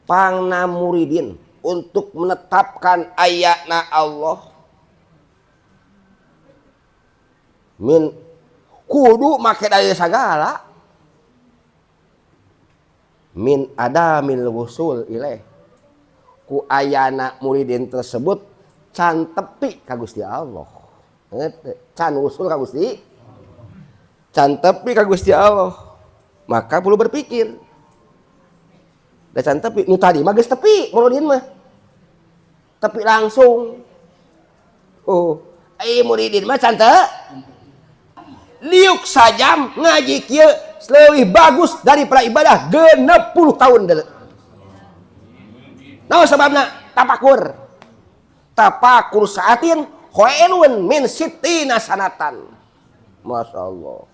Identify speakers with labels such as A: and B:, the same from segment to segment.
A: Pangna muridin untuk menetapkan ayatna Allah min kudu make dalil sagala min adamil wusul ilaih ku ayana muridin tersebut can tepi ka Gusti Allah. Can wusul ka Gusti, can tepi ka Gusti Allah, maka perlu berpikir. Da can tepi nu tadi mah geus tepi muridin mah. Tepi langsung. Oh, ai muridin mah can teu. Liuk sajam ngaji kieu leuwih bagus daripada ibadah 60 tahun deuleu. Naon sababna? Tapakur. Tapakur saatin khairun min sittina sanatan. Masya Allah.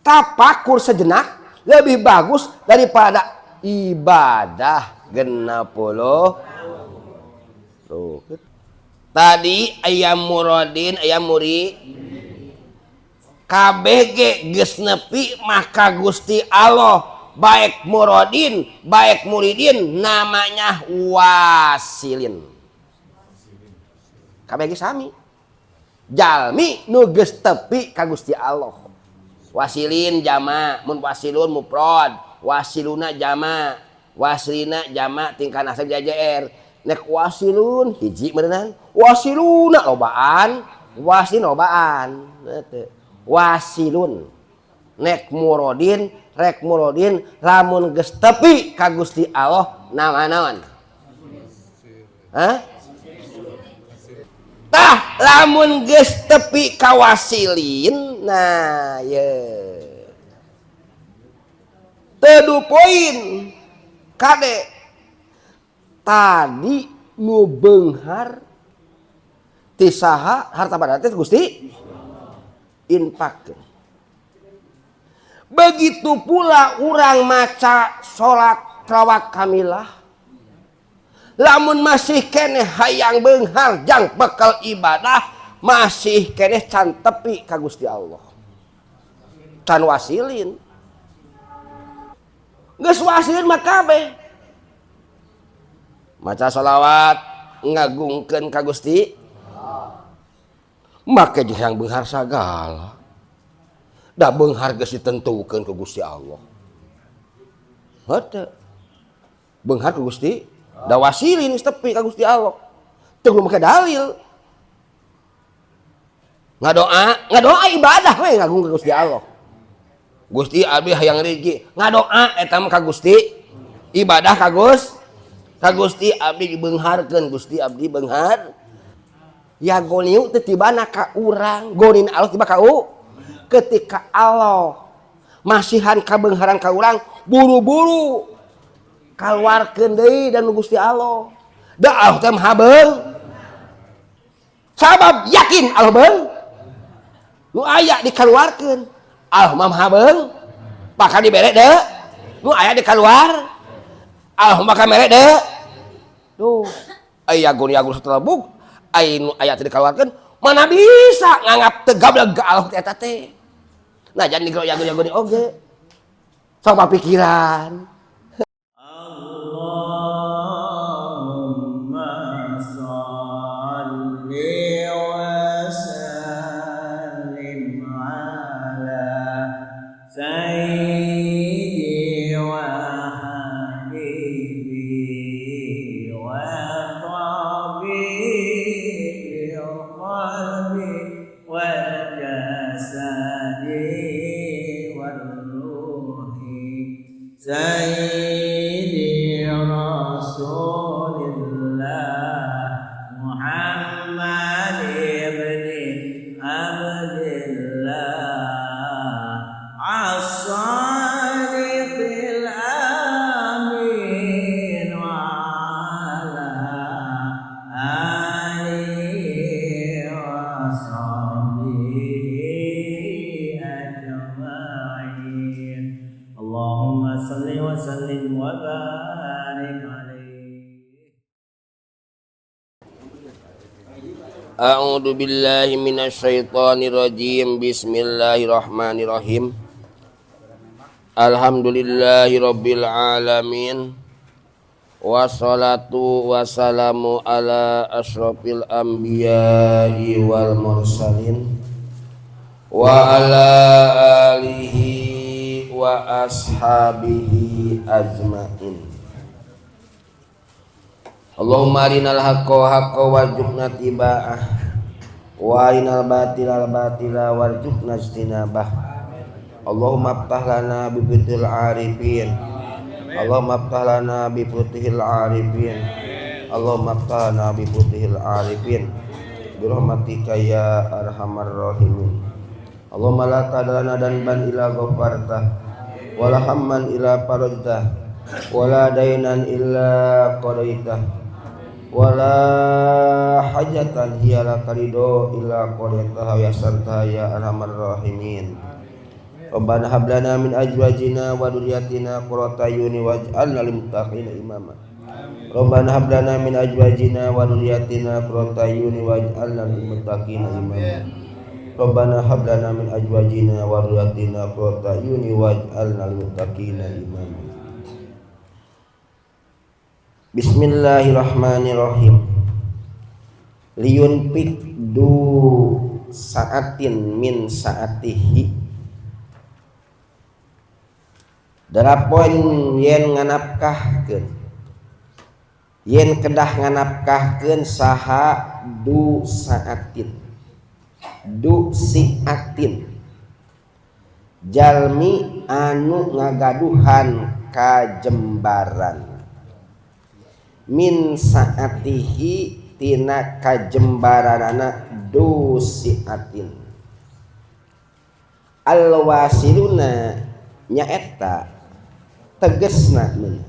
A: Tapakur sejenak lebih bagus daripada ibadah 60. Tuh. Tadi ayam muradin, ayam muri. KBG geus nepi maka Gusti Allah baik muradin, baik muridin namanya wasilin. KBG sami. Jalmi nu geus tepi ka Gusti Allah. Wasilin jama, mun wasilun mufrad, wasiluna jama, wasilina jama tingkah nasab jajar. Nek wasilun hiji meureunan, wasiluna lobaan, wasilin lobaan. Wasilun nek murodin rek murodin lamun geus tepi ka Gusti Allah nama naon? Hah? Tah lamun geus tepi ka wasilin nah ye tedu poin kade tadi nu beunghar ti saha harta banda teh Gusti infak. Begitu pula urang maca salat rawat kamilah lamun masih keneh hayang beunghar jang bekal ibadah masih keneh can tepi ka Gusti Allah, can wasilin. Geus wasilin mah kabeh maca salawat ngagungkeun ka Gusti make jeung hayang beunghar sagala. Da beunghar geus ditentukeun ku Gusti Allah. Heuh. Beunghar ku Gusti, da wasilin geus tepi ka Gusti Allah. Teu kudu make dalil. Ngadoa, ngadoa ibadah we ngagung ka Gusti Allah. Gusti abdi hayang rezeki, ngadoa eta mah ka Gusti, ibadah ka Gusti. Ka Gusti abdi dibeungharkeun, Gusti abdi beunghar. Ya goniu teh tibana ka urang, gonin Allah tiba ka u. Ketika Allah masihan kabeungharan ka urang, buru-buru kaluarkeun deui dan Gusti Allah. Da Allah teh maha beung. Sabab yakin Allah beung. Nu aya dikaluarkeun. Allah mah maha beung. Bakal dibere deui. Nu aya dikaluar. Allah mah mere deui. Duh, aya goni agung satelebug. Ai nu aya teh dikaluarkeun, mana bisa nganggap teu gableg ka Allah teh eta teh. Nah, jangan digoyang-goyang oge. Sama pikiran.
B: Allahumma shalli wa sallim ala sayyidi wa habibi wa tabibi qalbi wa jasadi wa ruhi sayyidi Rasulillah Muhammad ibn Abdillah as-sadiqil amin wa ala alihi wa sahbihi ajma'in. Allahumma salli wa sallim wa barik alaihi.
A: A'udzu billahi minasyaitonir rajim. Bismillahirrahmanirrahim. Alhamdulillahi rabbil alamin. Wassalatu wassalamu ala asyrafil anbiya'i wal mursalin wa ala alihi wa ashabihi ajmain. Allahumma arinal haqqa haqqa warzuqna tiba'ah wa arinal batila batila warzuqna ijtinabah. Allahumma aftah lana bi fitil arifin. Allahumma aftah lana bi futihil arifin. Allahumma aftah lana bi futihil arifin. Bi rahmatika ya arhamar rahimin. Allahumma la tadalana danban illa ghafartah wala hamman illa farajtah wala dainan illa qadaitah wala hajatan hiya laka ridho illa qadaitaha wa yassartaha ya arhamar rahimin. Rabbana hab lana min azwajina wa dhurriyyatina qurrata a'yun waj'alna lil muttaqina imama. Rabbana hab lana min azwajina wa dhurriyyatina qurrata a'yun waj'alna lil muttaqina imama. Rabbana hab lana min azwajina wa dhurriyyatina qurrata a'yun waj'alna lil muttaqina imama. Bismillahirrahmanirrahim. Liyunfik du sa'atin min sa'atihi. Darapoin yen nganapkahkeun, yen kedah nganapkahkeun saha du sa'atin, du si'atin, jalmi anu ngagaduhan kajembaran, min sa'atihi tina kajembaranana du si'atin, alwasiluna nyaeta tegesna mun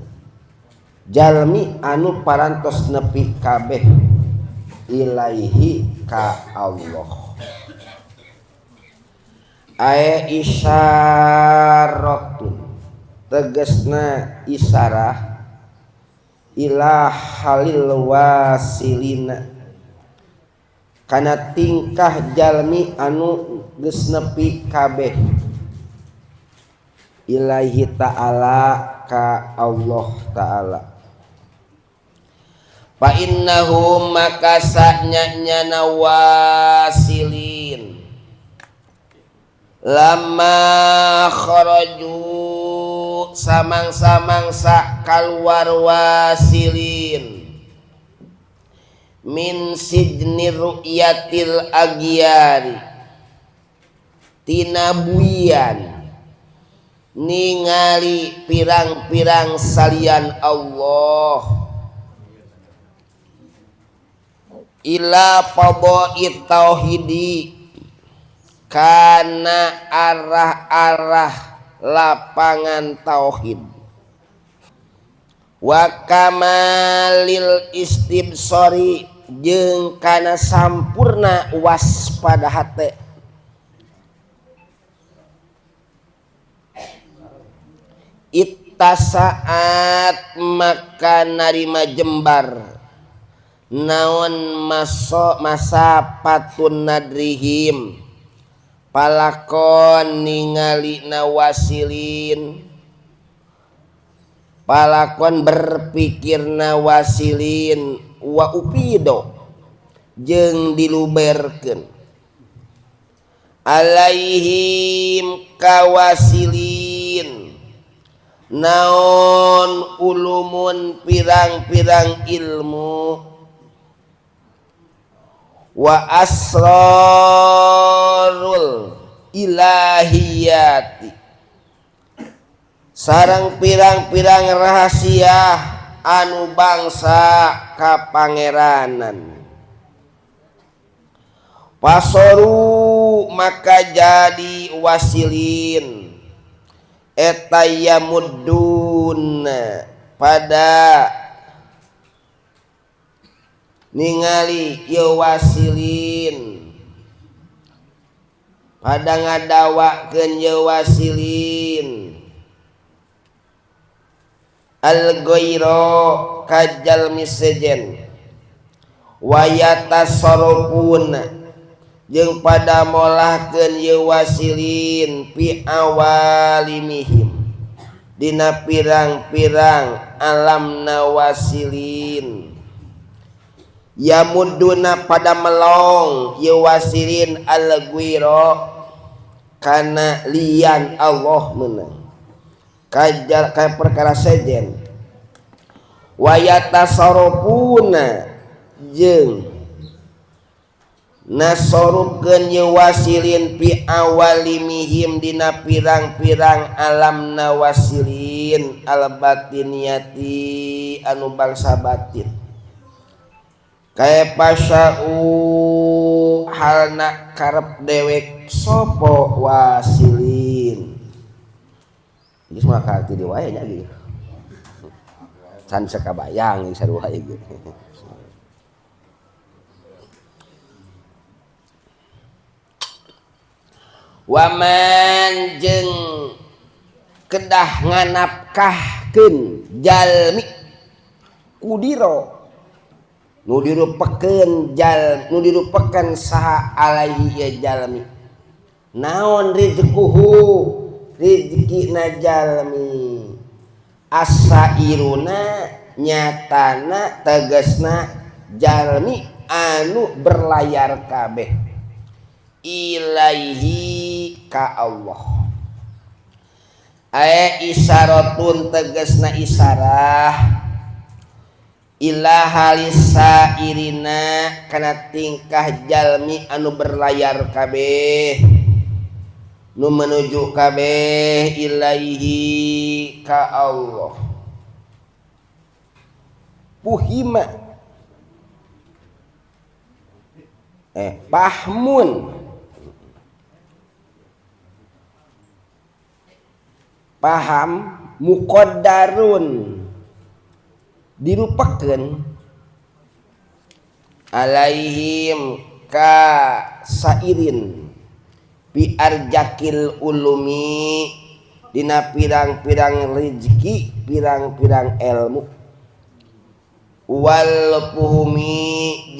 A: jalmi anu parantos nepi kabeh ilaihi ka Allah. Ae isyaratun tegesna isyarah ila halil wasilina kana tingkah jalmi anu geus nepi kabeh ilahi ta'ala ka Allah ta'ala. Fa innahum maka sanyanya wasilin lama kharaju samang-samangsa kaluar wasilin min sijni ru'yatil agyari tina buian ningali pirang-pirang salian Allah ila fadha'it tauhidi kana arah-arah lapangan tauhid wa kamalil istibsori jeung kana sampurna waspada hate. Itta saat maka narima jembar naon maso masa patun nadrihim palakon ningali nawasilin palakon berpikir nawasilin wa upido jeung diluberkeun alaihim kawasilin naon ulumun pirang-pirang ilmu wa asrarul ilahiyati sareng pirang-pirang rahasia anu bangsa kapangeranan. Pasoru maka jadi wasilin eta yamuddun pada ningali ieu wasilin pada ngadawakeun ieu wasilin al-ghaira ka jalmi sejen wa yatasarrufun jeung pada molahkeun ieu wasilin fi awalimihim dina pirang-pirang alam nawasilin yamuduna pada melong ye wasilin al-guiro kana lian Allah menang kajar ka perkara sejen wayatasarrufuna jeung nasorupkeun ye wasilin fi awalimihim dina pirang-pirang alam nawasilin albatiniyati anu bangsa batin kaya pasya'u halna karep dewek sopo wasilin. Geus mah karti di wae nya gitu. Can sakabayang sarua ieu. Waman jeung kedah nganapkahkeun jalmi kudiro nu dirupekeun jal nu dirupekeun saha alaihi ye jalmi naon rizquhu rizkina jalmi asairuna nyatana tegasna jalmi anu berlayar kabeh ilaihi ka Allah. Ae isyaratun tegasna isyarah ila halisa irina kana tingkah jalmi anu berlayar kabeh nu menuju kabeh ilaihi ka Allah. Puhima pahmun paham muqaddarun dirupakeun alaihim ka sairin bi arjakil ulumi dina pirang-pirang rezeki pirang-pirang ilmu wal puhumi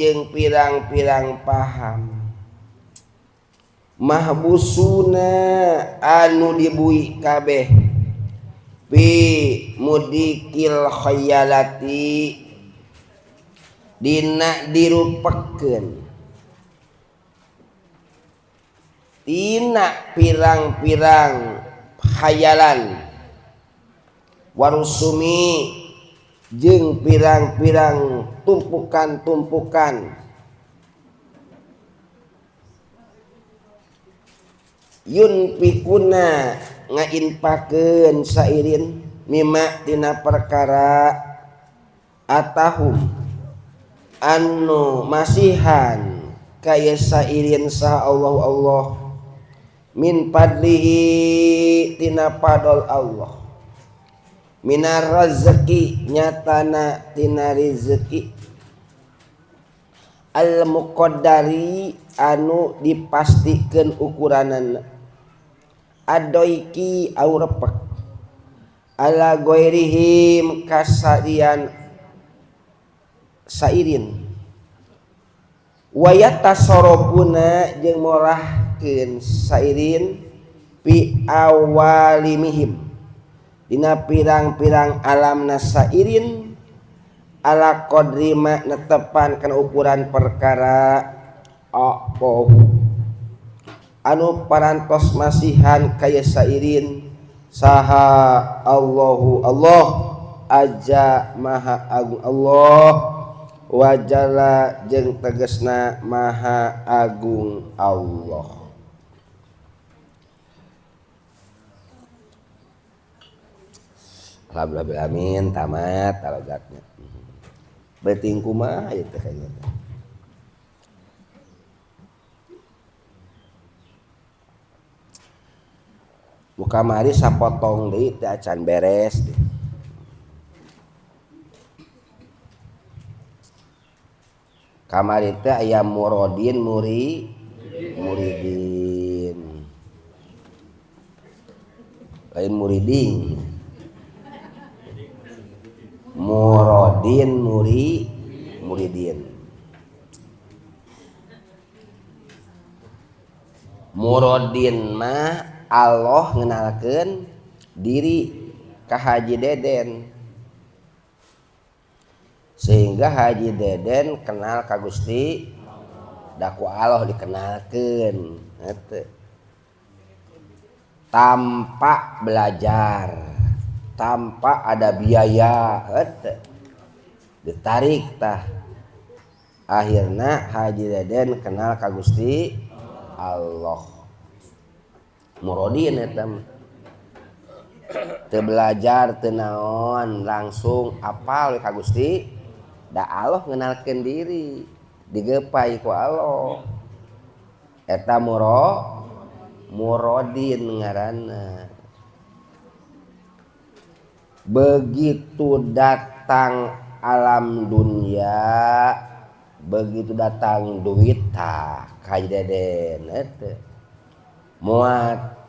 A: jeung pirang-pirang paham mahbusuna anu dibui kabeh bi mudikil khayalati dina dirupekeun tina pirang-pirang khayalan warusumi jeung pirang-pirang tumpukan-tumpukan yunfikuna ngainpakeun sairin mimma tina perkara atahum anu masihan kaya sairin saha Allah Allah min fadlihi tina fadl Allah minar rezeki nyatana tina rezeki al muqaddari anu dipastikeun ukuranana adoiki au repek ala ghairihim kasarian sairin wayatasarrafuna jeung morahkeun sairin fi awalimihim dina pirang-pirang alamna sairin ala qadri ma netepan kana ukuran perkara apa anu parantos masihan kaya sairin saha Allahu Allah aja maha agung Allah wajala jeung tegasna maha agung Allah. Alhamdulillah amin tamat alogatnya. Beuting kumaha ieu teh kayaknya. Nu kamari sapotong deui teh acan beres deh. Kamari teh aya murodin muridin. Lain muriding. Murodin muridin. Murodin mah Allah ngenalkeun diri ka Haji Deden sehingga Haji Deden kenal ka Gusti da ku Allah dikenalkeun eta tanpa belajar tanpa ada biaya eta ditarik tah akhirna Haji Deden kenal ka Gusti Allah murodin eta mah teu belajar teu naon langsung apal ka Gusti da Allah ngenalkeun diri digepai ku Allah eta murodin ngaranna. Begitu datang alam dunia begitu datang duit tah ka Haji Deden eta moal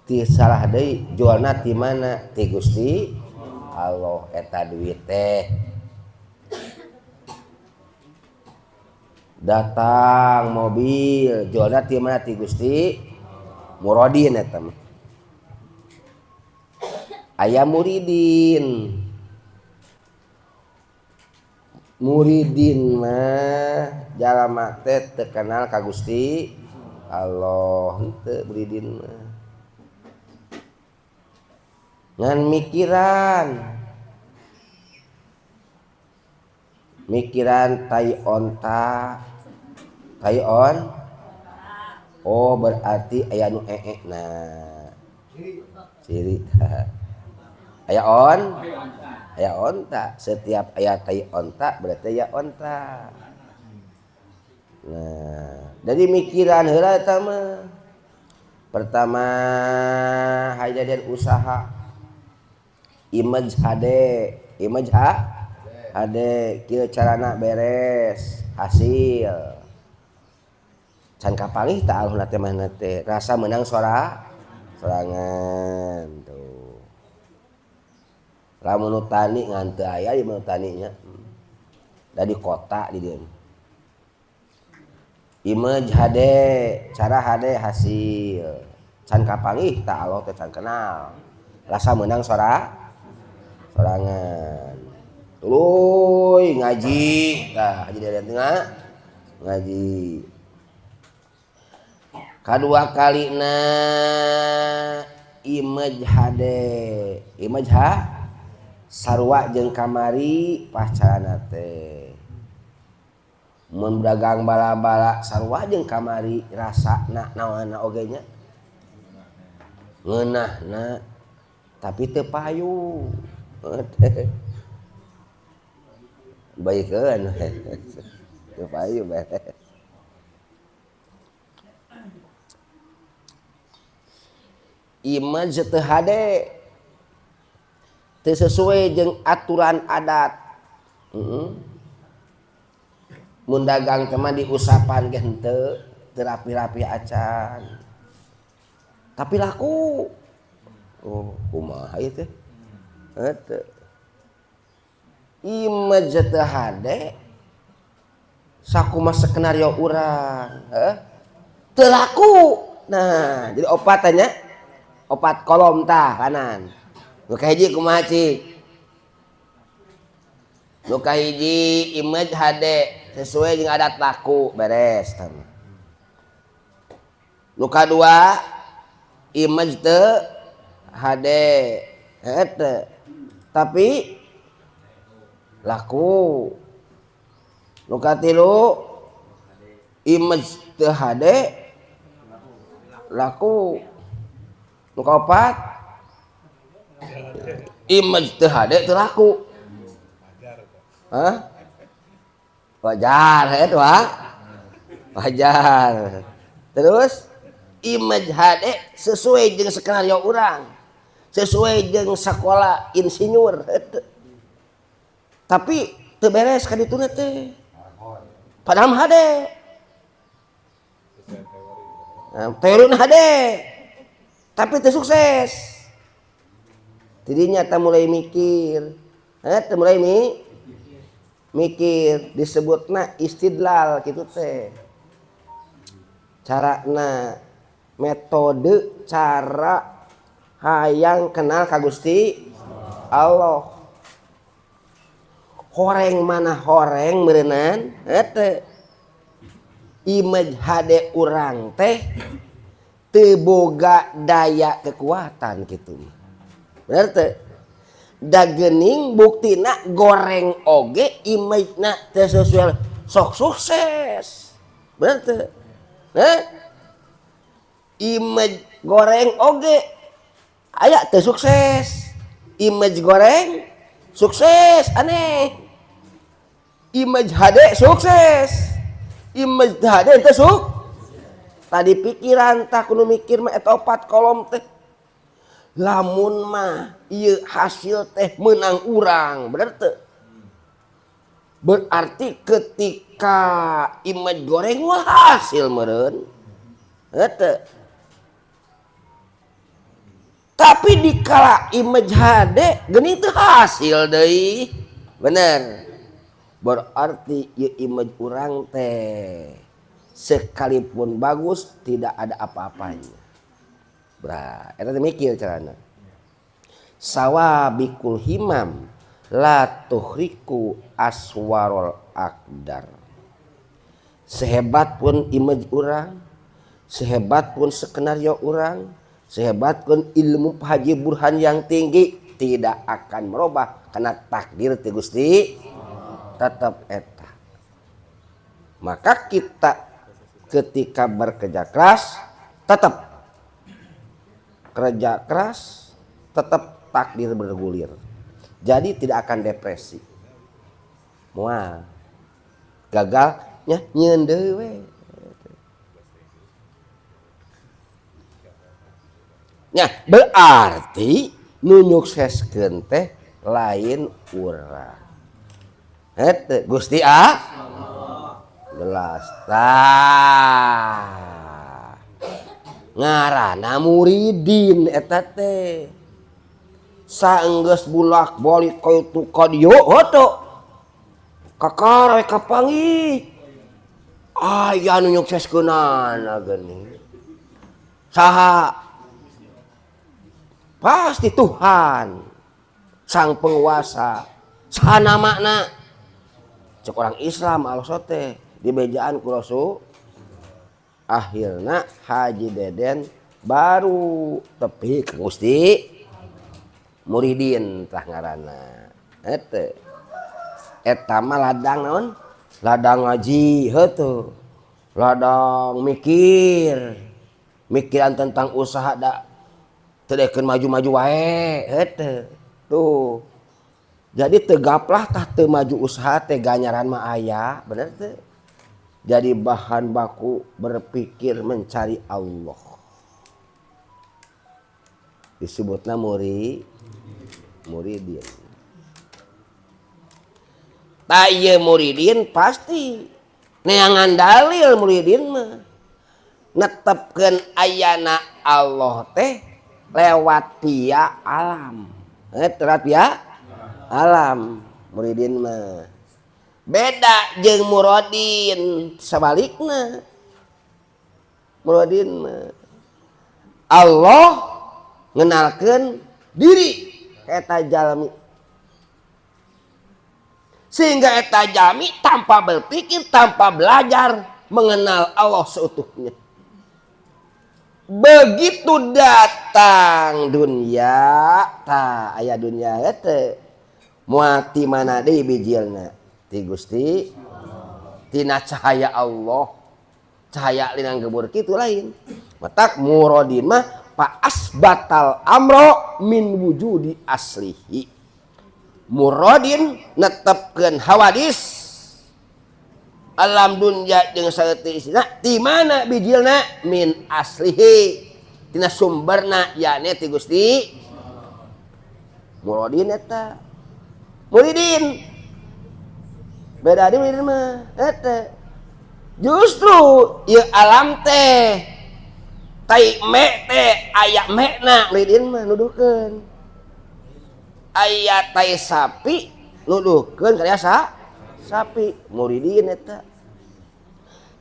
A: ti salah deui jualna ti mana ti Gusti Allah eta duit teh datang mobil jualna ti mana ti Gusti murodin eta mah aya muridin muridin mah jalma teh teu kenal ka Gusti Allah henteu muridin mah ngan mikiran tai onta tai on oh berarti aya nu ee-na ciri aya on aya onta setiap aya tai onta berarti aya onta. Nah jadi mikiran heula eta mah pertama hayang usaha image hade image hade kieu carana beres hasil can kapanggih tah Allah teh mana teh rasa menang sorangan tuh lamun nu tani ngan teu aya di nu tani nya da di kota di dieu image hade cara hade hasil can kapanggih tah Allah teh can kenal rasa menang sorangan tuluy ngaji tah Haji Deden tengah ngaji kadua kalina image hade image ha sarua jeung kamari pacarana teh mun dagang bala-bala sarua jeung kamari rasana naonna oge nya ngeunahna tapi teu payu baikeun teu payu beres image teu hade teu sesuai jeung aturan adat. Mun dagang teh mah diusapan ge henteu teu rapi-rapi acan tapi laku oh kumaha ieu teh eta image teu hade sakumaha skenario urang heuh teu laku. Nah jadi opat nya opat kolom tah kanan nu kahiji kumaha cik nu kahiji image hade sesuai jeung adat laku beres tah nu kadua image teu hade hete tapi laku nu katilu image teu hade laku nu kaopat image teu hade teu laku. Hah? Wajar eta wah wajar. Terus image hade sesuai jeung skenario urang sesuai jeung sakola insinyur tapi teu beres ka dituna teh padahal hade teorina hade tapi teu sukses. Tidinya teh mulai mikir teh mulai mikir disebutna istidlal kitu teh carana metode cara Hayang kenal ka Gusti Allah. Horeng mana horeng meureunan eta imej hade urang teh teu boga daya kekuatan kitu. Bener teu? Da geuning buktina goreng oge imejna teu sesuai sok sukses. Bener teu? Heh? Imej goreng oge aya teu sukses. Imej goreng sukses aneh. Imej hade sukses. Imej hade teu suk. Tadi pikiran tah kudu mikir mah eta opat kolom teh. Lamun mah ieu hasil teh menang urang, bener teu? Berarti ketika imej goreng mah hasil meureun. Heuh. Tapi dikala imej hade geuning teu hasil deui. Bener. Berarti ieu imej urang teh sekalipun bagus tidak ada apa-apanya. Bra, eta teh mikir carana. Sawabikul himam la tuhriku aswarul akdar. Sehebat pun imej urang, sehebat pun skenario urang, sehebat pun ilmu Pak Haji Burhan yang tinggi tidak akan merubah karena takdir ti Gusti tetap eta. Maka kita ketika bekerja keras tetap kerja keras, tetap takdir bergulir. Jadi tidak akan depresi. Moal gagalnya nyieun deui we. Nya berarti nu nyukseskeun teh lain urang. Heuh Gusti A jelas tah. Ngaranna muridin eta teh. Saenggeus bulak-balik ka itu ka dieu heuh. Kakara kapanggih. Aya nu nyukseskeunana geuning. Saha? Pasti Tuhan sang penguasa. Saha namana? Cek orang Islam Allah teh dibejaan ku Rasul. Akhirna Haji Deden baru tepi ke Gusti Muridin tah ngaranna. Eta eta mah ladang naon? Ladang ngaji heuh. Ladang mikir. Mikiran tentang usaha da teu dekeun maju-maju wae heuh. Tuh. Jadi tegaplah tah teu maju usaha teh ganjaran mah aya, bener teu? Jadi bahan baku berpikir mencari Allah. Disebutna muridin. Tah ieu muridin pasti neangan dalil muridin mah. Netepkeun ayana Allah teh lewat pia alam. Lewat pia alam muridin mah. Beda jeung murodin sabalikna. Murodin mah Allah ngenalkeun diri ka eta jalmi. Sehingga eta jalmi tanpa berpikir, tanpa belajar mengenal Allah seutuhnya. Begitu datang dunia, tah aya dunia eta moal ti mana deui bijilna? Ti Gusti, tina cahaya Allah, cahaya linang gebur kitu lain. Matak murodin mah fa asbatal amro min wujudi aslihi. Murodin netepkeun hawadis alam dunya jeung saeutik isina ti mana bijilna min aslihi, tina sumberna yakni ti Gusti. Murodin eta muridin beda di muridin mah eta justru ieu alam teh tai me teh aya mekna muridin mah nuduhkeun aya tai sapi nuduhkeun ka sapi muridin eta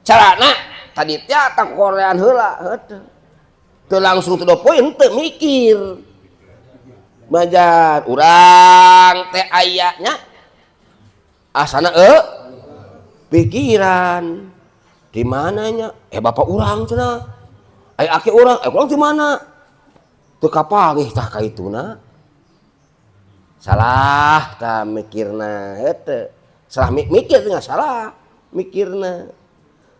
A: carana tadi teh takorean heula heuh teu langsung to the point teu mikir. Majar urang teh aya nya asana pikiran di mananya bapak urang cenah aya aki urang urang di mana teu kapanggih tah ka ituna salah tah mikirna heuh salah mikir teh salah mikirna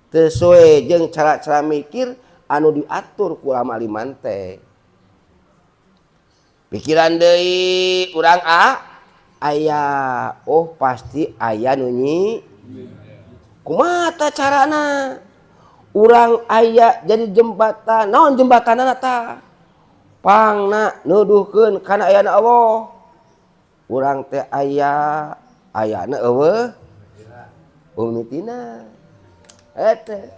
A: teu sesuai jeung cara-cara mikir anu diatur ku ulama liman teh pikiran deui urang aya oh pasti aya nu nyi kumaha carana urang aya jadi jembatan naon jembatanana tah pangna nuduhkeun kana ayana Allah urang teh aya ayana eueuh umitina eta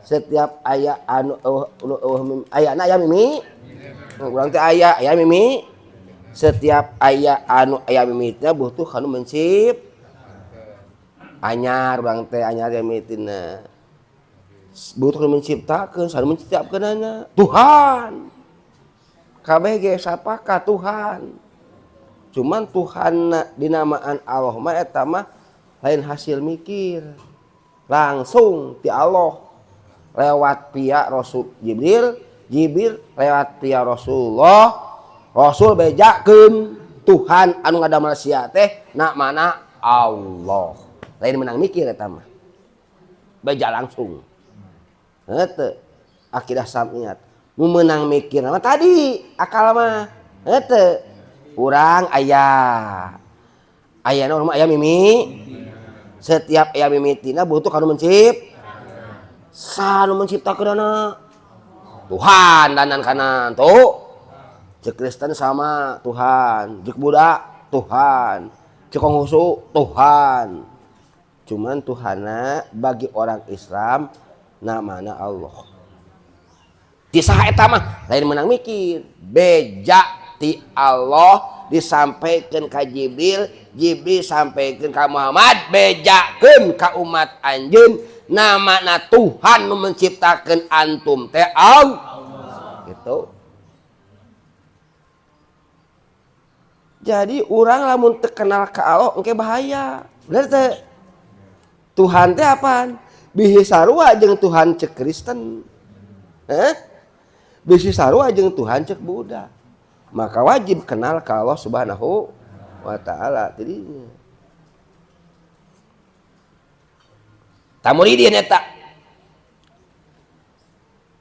A: setiap aya anu eueuh ayana aya mimi urang teh aya aya mimi setiap aya anu aya mimitina butuh kanu mencip anyar urang teh anyar mimitina butuh kanu menciptakeun sanu menciptakeunana Tuhan kabeh ge sapakat Tuhan cuman Tuhan dinamaan Allah mah eta mah lain hasil mikir langsung ti Allah lewat pihak Rasul Jibril, Jibril lewat pihak Rasulullah, Rasul bejakeun Tuhan anu ngadamel sia teh namana Allah. Lain menang mikir eta mah. Beja langsung. Heuh akidah samiyat. Nu meunang mikir mah tadi akal mah. Heuh urang aya. Ayana urang mah aya mimi. Setiap aya mimitina butuh kanu mencip. Sanu menciptakeunana Tuhan danan kanan tuh cek Kristen sama Tuhan, cek Buddha Tuhan, cek Konghucu Tuhan. Cuman Tuhana bagi orang Islam namana Allah. Ti saha eta mah lain menang mikir, beja ti Allah disampaikan ka Jibril, Jibril sampaikan ka Muhammad, bejakeun ka umat anjeun namana Tuhan nu menciptakeun antum teh Allah. Gitu. Jadi urang lamun teu kenal ka Allah engke bahaya. Bener teh? Tuhan teh apaan? Bisi sarua jeung Tuhan cek Kristen. Heh? Bisi sarua jeung Tuhan cek Buddha. Maka wajib kenal ka Allah Subhanahu wa taala tidinya. Tamuridin eta.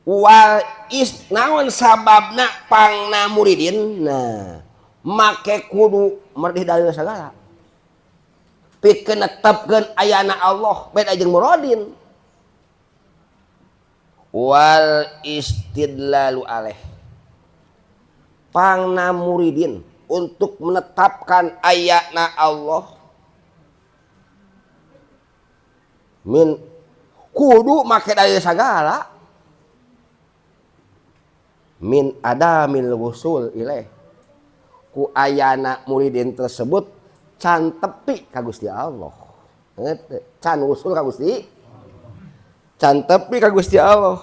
A: Wal is naon sababna pangna muridin? Nah, make kudu merdih dalil sagala. Pikeun netepkeun ayana Allah beda jeung muradin. Wal istidlalu alaih. Pangna muridin untuk menetapkan ayana Allah min kudu make dalil sagala min adamil wusul ilaih ku ayana muridin tersebut can tepi ka Gusti Allah can wusul ka Gusti can tepi ka Gusti Allah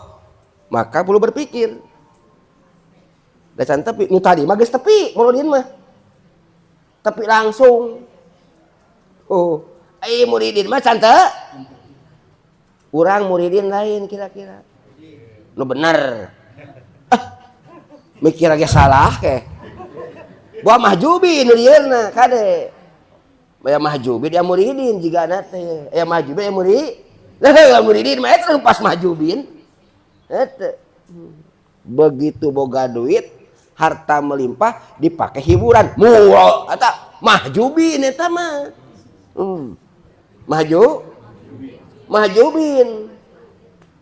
A: maka perlu berpikir da can tepi nu tadi mah geus tepi muridin mah tepi langsung oh ai muridin mah can teu urang muridin lain kira-kira nu bener mikir lagi salah ke buah mahjubi nu dieuna kade aya mahjubi dia muridin jigana teh aya mahjubi aya murid lah muridin mah eta pas mahjubin eta begitu boga duit harta melimpah dipakai hiburan murah eta mahjubin eta mah mahjubin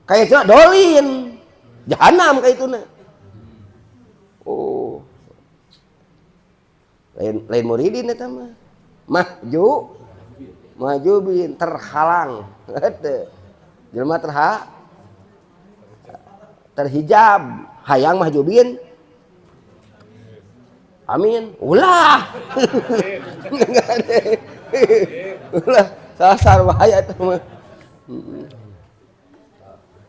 A: kayak itu dolin jahanam kayak itu nah oh lain muridin eta mah mahjubin terhalang jelema terhijab hayang mahjubin amin ulah ulah sasar bahaya eta mah.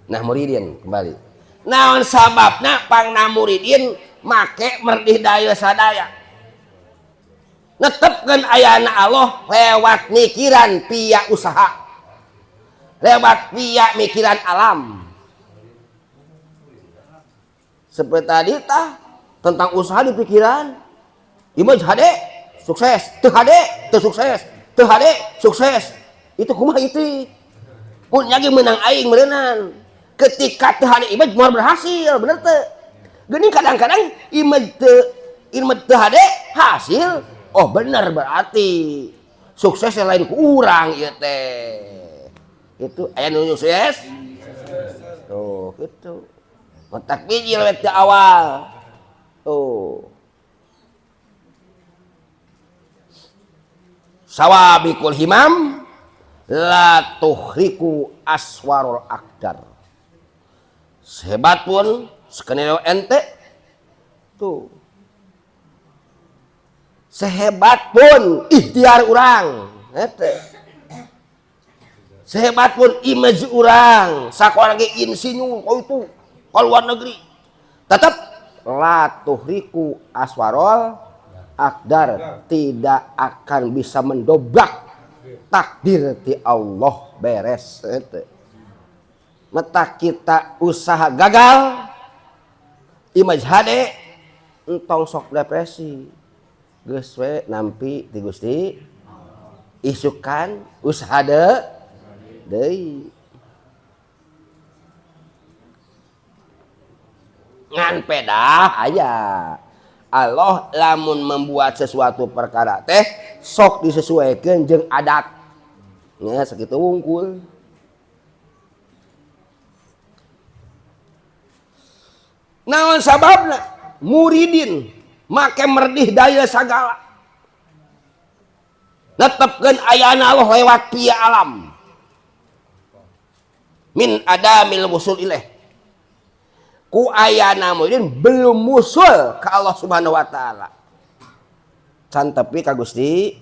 A: Nah muridin kembali naon sababna pangna muridin make merdih daya sadaya Netepkeun ayana Allah lewat mikiran pia usaha. Lewat pia mikiran alam. Seperti tadi tah tentang usaha di pikiran. Image hade sukses, teu hade teu sukses, teu hade sukses. Itu kumaha itu? Mun nya ge meunang aing meureunnan. Ketika teu hade image moal berhasil, bener teu? Geuning kadang-kadang image teu hade hasil. Oh bener berarti sukses yang lain kurang ieu teh. Itu aya nu sukses? Tuh gitu. Otak biji lewat di awal. Tuh. Sawabikul himam la tuhriku aswarul akdar. Sehebat pun skenario ente tuh. Sehebat pun ikhtiar urang, ente. Sehebat pun image urang, sakola ge insinyur kau itu ke luar negeri. Tetap la tuhriku aswarol akdar, tidak akan bisa mendobrak takdir ti Allah beres ente. Mata kita usaha gagal, image hade entong sok depresi. Geus we nampi ti Gusti isukan usaha deui. Ngan pedah aya. Allah lamun membuat sesuatu perkara teh sok disesuaikan jeung adat. Nya sakitu wungkul. Naon sababna? Muridin make merdih daya sagala. Netepkeun ayana Allah lewat pia alam. Min adamil wusul ilaih. Ku ayana muridin belum musul ke Allah Subhanahu wa taala. Can tepi ka Gusti.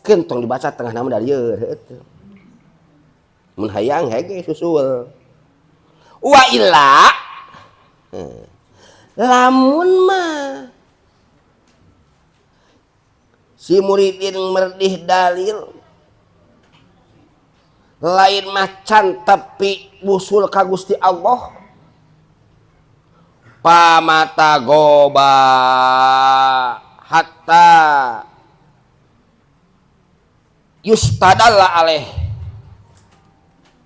A: Keun tong dibaca tengah nama dari ieu heueuh. Mun hayang hege susul. Wa illa lamun mah si muridin merdih dalil lain macan tepi wusul ka Gusti Allah pamata goba hatta yustadalla alaih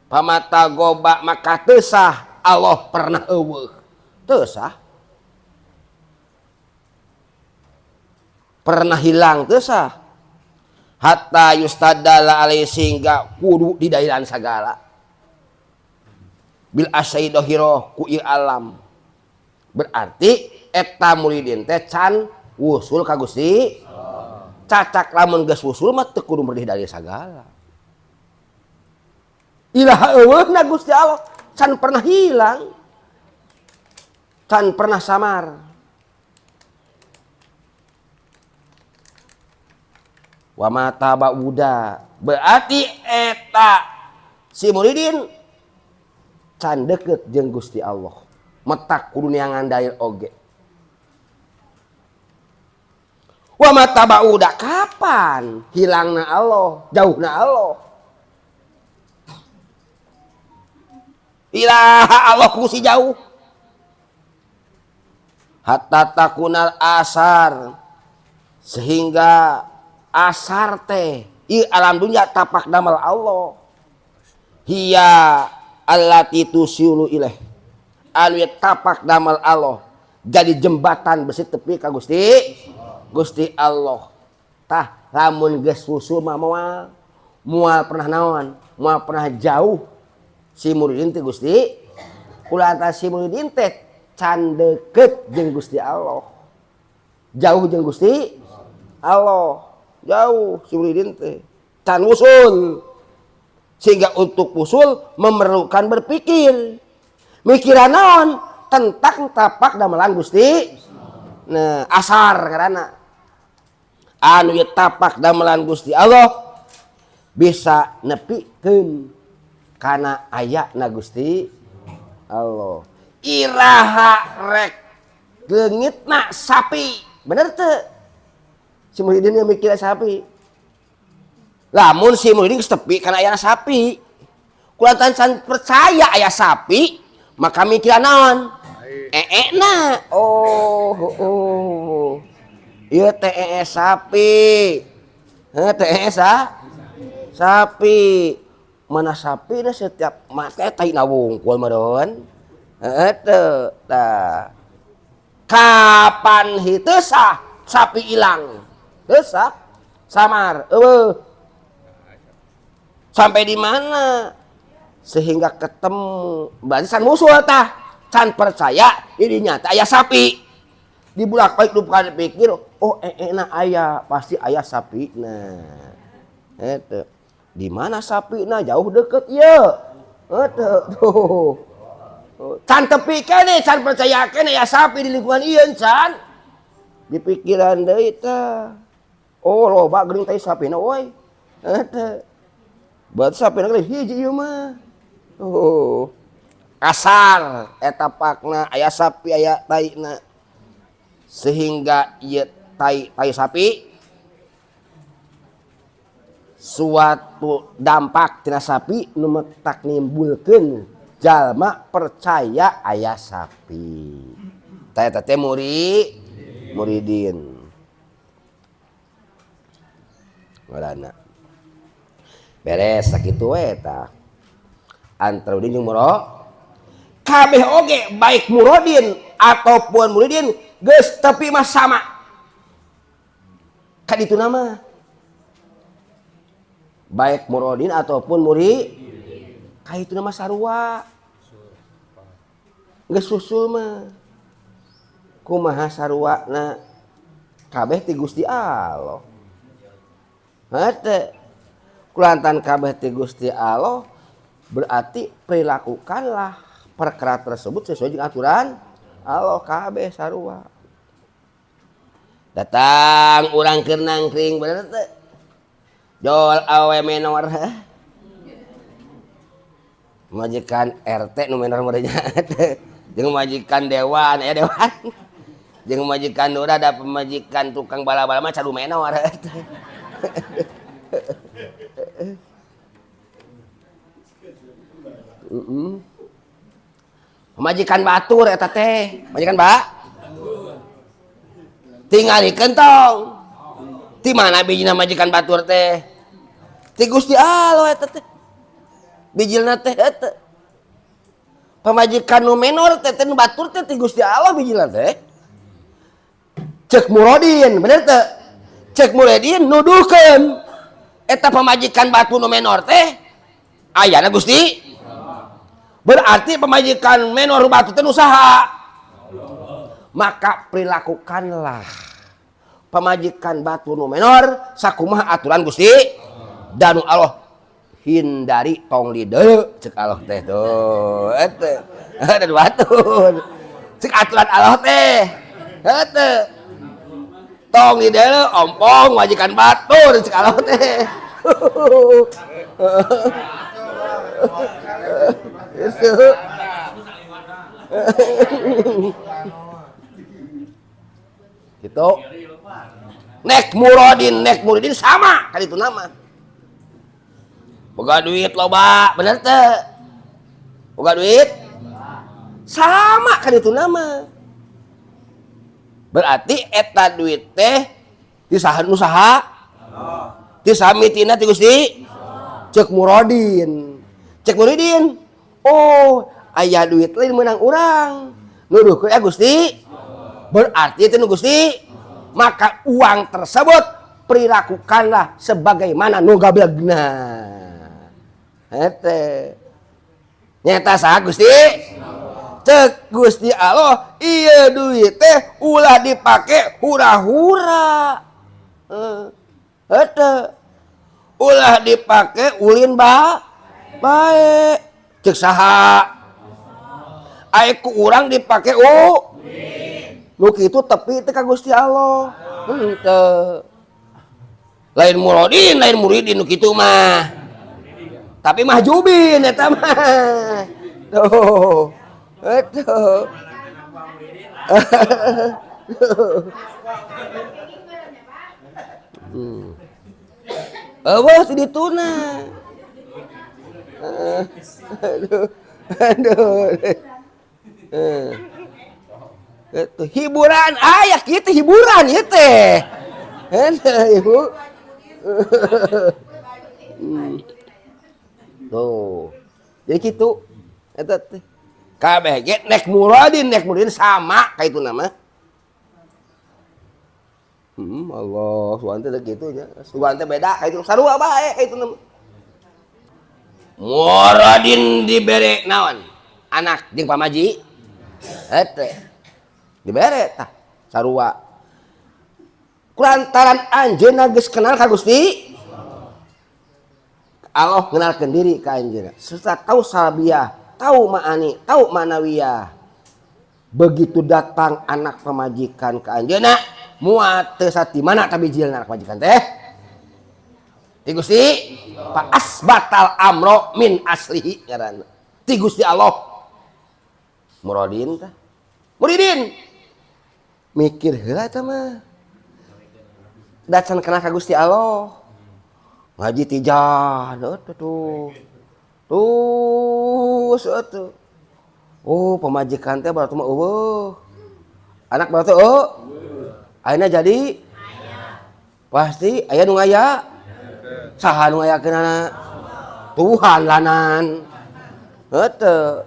A: pamata goba maka teu sah Allah pernah eueuh teu sah pernah hilang teu sah hatta yustadalla alaihi sehingga kudu didailan sagala bil asaidohiro ku ieu alam berarti eta muridin teh can wusul ka Gusti cacak lamun geus wusul mah teu kudu merdih dalil sagala ilaha eueuhna Gusti Allah can pernah hilang can pernah samar. Wa mata ba'uda berarti eta si muridin can deket jeung Gusti Allah metak kudu neangan dalil oge. Wa mata ba'uda kapan hilangna Allah jauhna Allah ilaha Allah ku si jauh hatta takunal asar sehingga asar teh ieu alam dunya tapak damel Allah hiya allati tusilu ilaih anu tapak damel Allah jadi jembatan besi tepi ka Gusti Gusti Allah tah lamun geus wusul mah moal pernah naon moal pernah jauh si muridin teh Gusti kula si muridin teh can deukeut jeung Gusti Allah jauh jeung Gusti Allah jauh si muridin teh can wusul sehingga untuk wusul memerlukan berpikir mikiran naon tentang tapak damelan Gusti nah asar karena anu ieu tapak damelan Gusti Allah bisa nepikeun kana ayana Gusti Allah iraha rek leungitna sapi bener teu Si muridin mikir sapi. Lamun si muridin geus tepi kana aya sapi. Kulantaran can percaya aya sapi, maka mikir naon? Ee-na. Oh, oh. Ieu teh ee sapi. Heuh teh ee sapi. Mana sapi na setiap mate tai na wungkul meureun. Heuh teu. Tah. Kapan henteu sah sapi ilang? Teu sah. Samar eueuh. Sampai di mana? Sehingga ketemu. Berarti can musuh tah. Can percaya ini nyata aya sapi. Dibulak-balik duka dipikir, oh enak aya, pasti aya sapi. Nah, eta. Di mana sapi na jauh deket ieu. Eta tuh. Can tepi keneh, can percaya keneh aya sapi di lingkungan ieu can. Di pikiran deui tah. Oh loba geuning teh sapina euy. Eta. Berarti sapina geuning hiji ieu mah. Oh. Kasar eta pakna aya sapi aya taina. Sehingga ieu tai tai sapi suatu dampak tina sapi nu tak nimbulkeun jalma percaya aya sapi. Tah eta teh muridin. Ngaranna. Beres sakitu we tah. Antara muridin jeung muro kabeh oge baik murodin ataupun muridin geus tepi mah sama. Ka ditu nama. Baik murodin ataupun murid ka itu nama sarua. Geus susul mah. Kumaha saruana kabeh ti Gusti Allah. Hate. Kulantan kabeh ti Gusti Allah berarti perilakukanlah perkara tersebut sesuai dengan aturan Allah kabeh sarua. Datang urang keur nangkring bener teu? Jol awe menor. Majikan RT nu menor meureun nya. Jeung majikan dewan aya dewan. Jeung majikan lurah da pemajikan tukang bala-bala mah cadu menor. Pemajikan batur eta teh, majikan ba? Tingalikeun tong. Ti mana bijina majikan batur teh? Ti Gusti Allah eta teh. Bijilna teh eta. Pamajikan nu menor teh teh nu batur teh ti Gusti Allah bijilna teh. Cek murodin, bener teh? Cek murodin nuduhkeun eta pamajikan batu nu menor teh ayana Gusti. Berarti pemajikan menor batu teh nu saha? Maka perilakukanlah pemajikan batu nu menor sakumaha aturan Gusti dan Allah hindari tong lideuk cek Allah teh tuh eta ada batur cek aturan Allah teh eta tong lideuk ompong majikan batur cek Allah teh. Gitu. Nek murodin, nek muridin sama kali itu nama. Boga duit loba, bener teu? Boga duit? Sama kali itu nama. Berarti eta duit teh disaha nu saha? Ti samitina ti Gusti? Cek murodin. Cek muridin. Oh, aya duit lain menang urang. Nuduhkeun ya Gusti? Berarti itu nu Gusti. Maka uang tersebut perilakukanlah sebagaimana nu gablegna. Hete. Nyata saha Gusti? Cek Gusti Allah, ieu duit teh ulah dipake hura-hura. Hete. Ulah dipake ulin ba bae. Cek saha? Ai ku urang dipake u. Nu kitu tepi teh ka Gusti Allah. Henteu. Lain murodin, lain muridin nu kitu mah. Tapi mahjubin eta mah. Tuh. Eta. Eueuh ti dituna. Aduh. Aduh. Itu hiburan aya kitu hiburan ieu teh. Heuh, Ibu. Tuh. Jadi kitu eta teh. Kabeh ge nek muradin sama ka itu nama. Allah, suan teh kitu nya. Suan teh beda ka itu sarua bae ka itu nama. Muradin dibere naon? Anak jeung pamaji. Eta dibere tah sarua. Kulantaran anjeunna geus kenal ka Gusti Allah, ngenalkeun diri ka anjeunna. Serta tahu salbiah, tahu ma'ani, tahu manawiyah. Begitu datang anak pamajikan ka anjeunna, muat teu sati mana tabijilna anak pamajikan teh? Ti Gusti fa asbatal amro min aslihi ngaranna. Ti Gusti Allah. Muradin tah. Muridin. Mikir heula eta mah. Dacan kenal ka Gusti Allah. Ngaji tijan atuh tuh. Terus atuh. Oh, pamajikan teh berarti mah eueuh. Anak berarti eueuh. Ayeuna jadi pasti aya nu ngaya. Saha nu ngayakeunana? Tuhan lanan. Heueuh.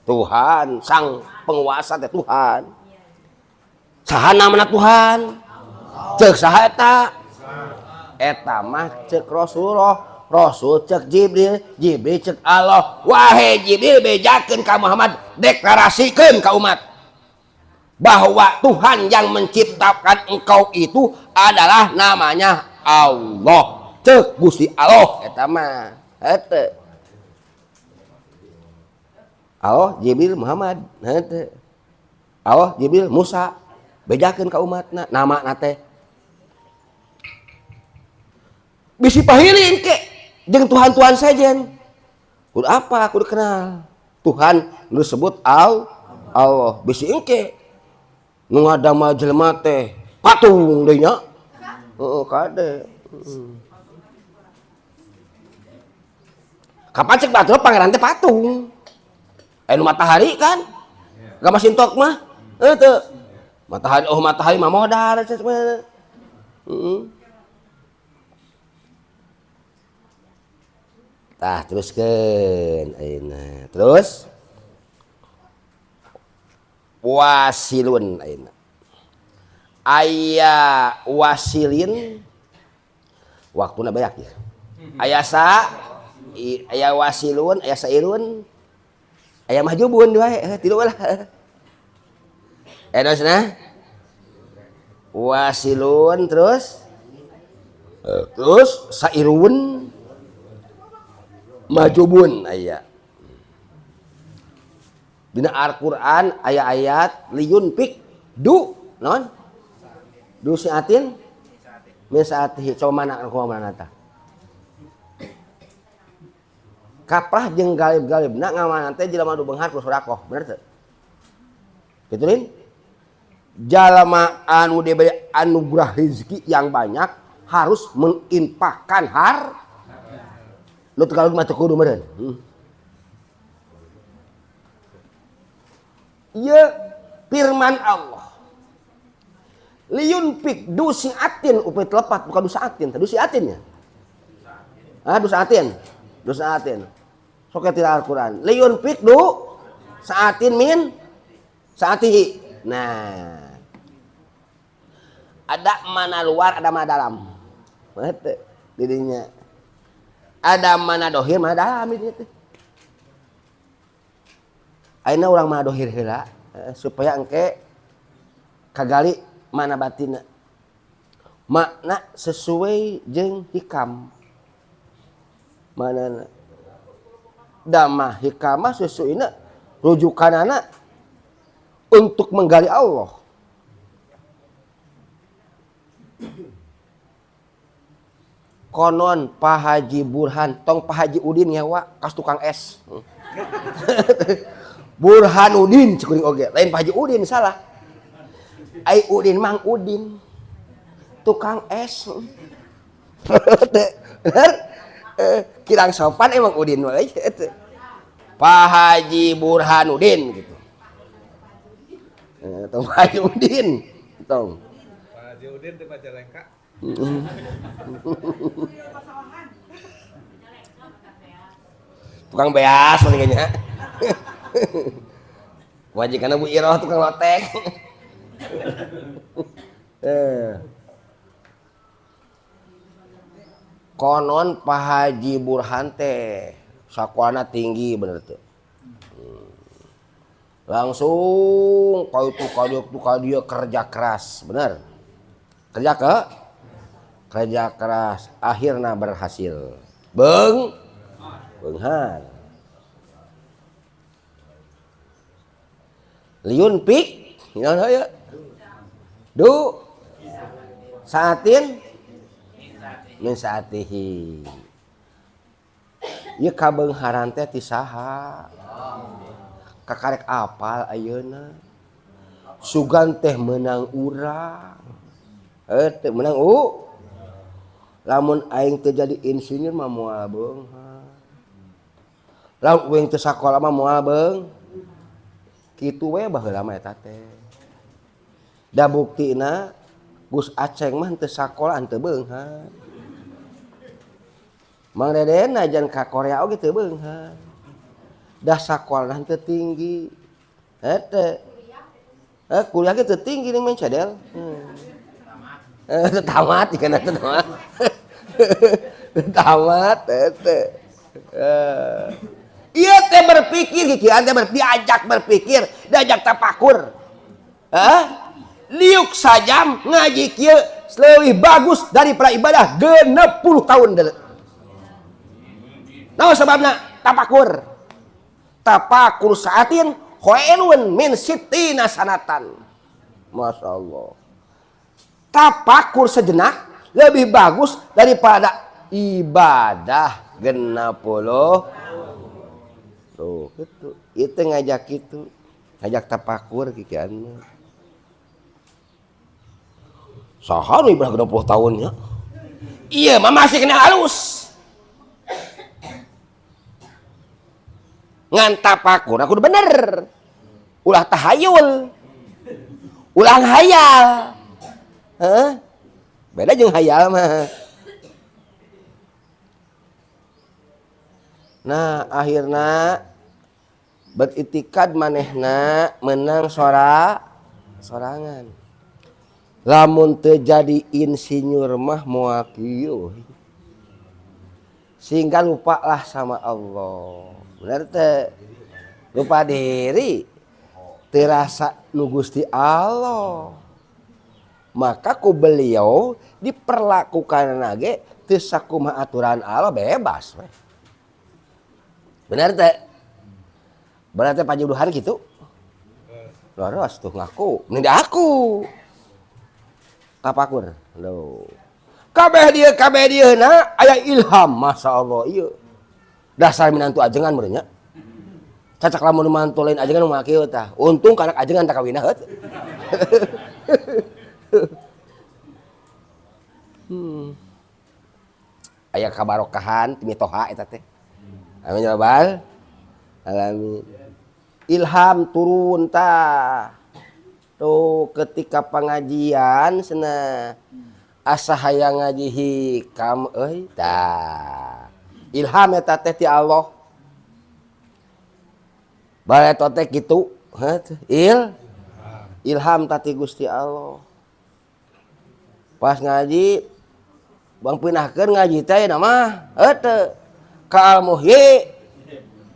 A: Tuhan sang penguasa teh Tuhan. Saha namana Tuhan? Ceuk saha eta? Eta mah ceuk Rasulullah, Rasul ceuk Jibril, Jibril ceuk Allah. Wahai Jibril, bejakeun ka Muhammad, deklarasikeun ka umat bahwa Tuhan yang menciptakan engkau itu adalah namanya Allah. Ceuk Gusti Allah eta mah. Heueuh. Allah Jibril Muhammad, heueuh. Allah Jibril Musa, bejakeun ka umatna namana teh. Bisi pahilin ke jeung Tuhan-Tuhan sejen. Kudu apa? Kudu kenal. Tuhan nu disebut Allah. Bisi engke nu ngadamel jelema teh patung deui nya. Heeh, kade. Kapan cek batur pangeran teh patung. Anu matahari kan? Gak masintok mah. Heuh teu. Matahari oh matahari mah modar cek mah. Heeh. Tah teruskeun ayeuna. Terus wasilun ayeuna. Aya wasilin waktuna banyak ya. Aya sa aya wasilun, aya sairun, aya mahjubun wae, tilu lah. Terus nah wasilun terus terus sairun majubun aya. Dina Al-Qur'an aya ayat liyunfik du non du siatin min saatihi coba mana kumaha mana tah. Kaprah jeung galib-galibna ngamanan teh jelema nu beunghar ku sedekah, bener teu? Kitu lin? Jalma anu diberi anugerah rezeki yang banyak harus menginfakkan har. Nu teu kalud mah teu kudu meureun. Ieu firman Allah. Liyunfik du siatin upit lepat bukan du saatin, du siatin nya. Ah du saatin. Du saatin. Sok tidak Al-Qur'an. Liyunfik du saatin min saatihi. Nah. Ada mana luar, ada mana dalam. Mate didinya. Ada mana dohir, mana dalam didinya teh. Ayeuna urang mana dohir heula supaya engke kagali mana batinna. Makna sesuai jeung hikam. Manana. Damah hikamah sesuaina rujukanana untuk menggali Allah. Konon Pak Haji Burhan, tong Pak Haji Udin ngewa kas tukang es. Burhanuddin cekuring oge, lain Pak Haji Udin salah. Ai Udin Mang Udin tukang es. Bener? Kirang sopan emang Udin mah euy. Pak Haji Burhanuddin gitu. Tong Pak Haji Udin. Tong.
C: Pak Haji Udin teh Majalengka.
A: Tukang beas paling nya. Majikanna Bu Iroh tukang lotek. Konon Pak Haji Burhan teh sakuana tinggi bener tuh. Langsung kau itu kau dia kerja keras, bener. Kerja keras akhirnya berhasil. Beunghar. Liun pik, naon aya? Du saatin min saatihi. Ieu kabeungharan teh ti saha? Kakarek apal ayeuna. Sugan teh meunang urang. Teh meunang u. Lamun aing teu jadi insinyur mah moal beunghar. Lamun uing teu sakola mah moal beung. Kitu we baheula mah eta teh. Da buktina Gus Aceng mah teu sakola teu beunghar. Mang Deden najan ka Korea oge teu beunghar. Dah sakolana teu tinggi. Hete. Kuliah ge teu tinggi ning main cadel. Tamat dikana teu tamat. Tamat hete. Ieu teh berpikir kieu teh diajak berpikir, diajak tapakur. Hah? Liuk sajam ngaji kieu leuwih bagus daripada ibadah 60 tahun deuleu. Naon sababna? Tapakur. Tapakur saatin khairun min sittina sanatan. Masya Allah. Tapakur sejenak lebih bagus daripada ibadah 60. Tuh, gitu. Itu ngajak itu, ngajak tapakur kikian. Saha nu ibadah 60 tahunnya? Iya, mah masih kena halus. Ngan tapakur aku bener. Ulah tahayul. Ulah hayal. Hah? Beda jeung hayal mah. Nah, akhirna beritikad manehna menang sorangan. Lamun teu jadi insinyur mah moal kieu. Sehingga lupalah sama Allah. Bener teu? Lupa diri. Terasa nu Gusti Allah. Maka ku beliau diperlakukan nage teu sakumaha aturan Allah bebas we. Bener teu? Bener teh pajuduhan gitu? Loros tuh ngaku, mending aku. Tapakur. Loh. Kabeh dieu na aya ilham, Masya Allah ieu. Dasar minantu ajengan meureun nya. Cacak lamun mantu lain ajengan mah kieu tah. Untung kanak ajengan tak kawinah heut. Aya kabarokahan ti mitoha eta teh. Amin ya rabbal alamin. Ilham turun tah. Tuh ketika pengajian cenah asa hayang ngaji hikam euy tah. Ilham eta teh ti Allah. Bareto teh kitu, heuh ilham tah ti Gusti Allah. Pas ngaji bang pinahkeun ngaji teh mah heuh teu. Ka Al-Muhyi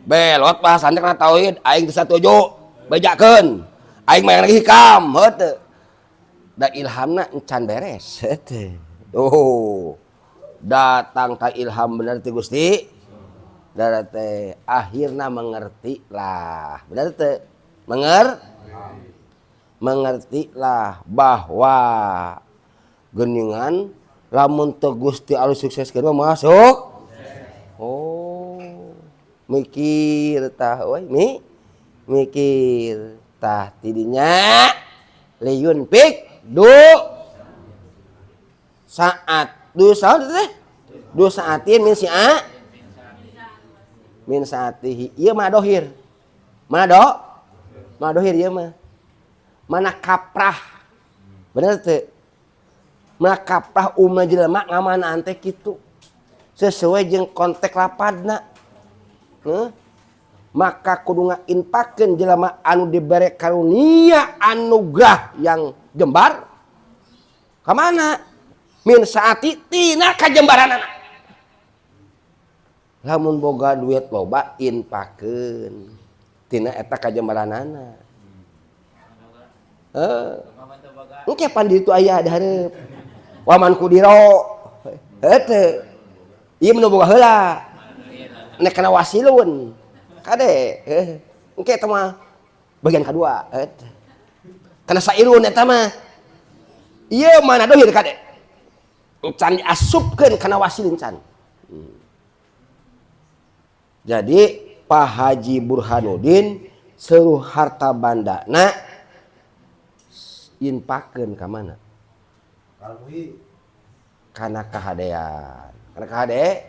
A: belot bahasan teh kana tauhid aing teu satuju bejakeun. Aing mah lagi hikam heuh teu. Da ilhamna encan beres heuh teu. Tuh. Datang ka ilham bener ti Gusti. Dara teh akhirna mengerti lah. Bener teu? Mengerti lah bahwa geuningan lamun teu Gusti alus sukseskeun mah masuk. Oh, mikir tah euy, mikir tah tidinya liun pik du saat du saat teh Du saatin min si'a min saatihi. Ieu mah dohir. Mana do? Mana dohir ieu mah. Mana kaprah. Bener teu? Mana kaprah umumna jelema ngamanaan teh kitu. Sesuai jeung konteks lapadna. Heuh. Maka kudu ngainpakeun jelema anu dibere karunia anugerah yang jembar. Ka mana? Min saati tina kajembaranana. Lamun boga duit loba inpakeun tina eta kajembaranana. Heuh. Engke pan di ditu aya di hareup. Waman kudiro. Heuh teu. Ieu mah nu boga heula. Nek kana wasilun. Kade, engke eta mah bagian kadua eta. Kana sairun eta mah. Ieu mana dohir kade. Can diasupkeun kana wasilun can. Jadi Pak Haji Burhanuddin seluruh harta bandana inpakeun ka mana? Kana kahadean. Kana kahade?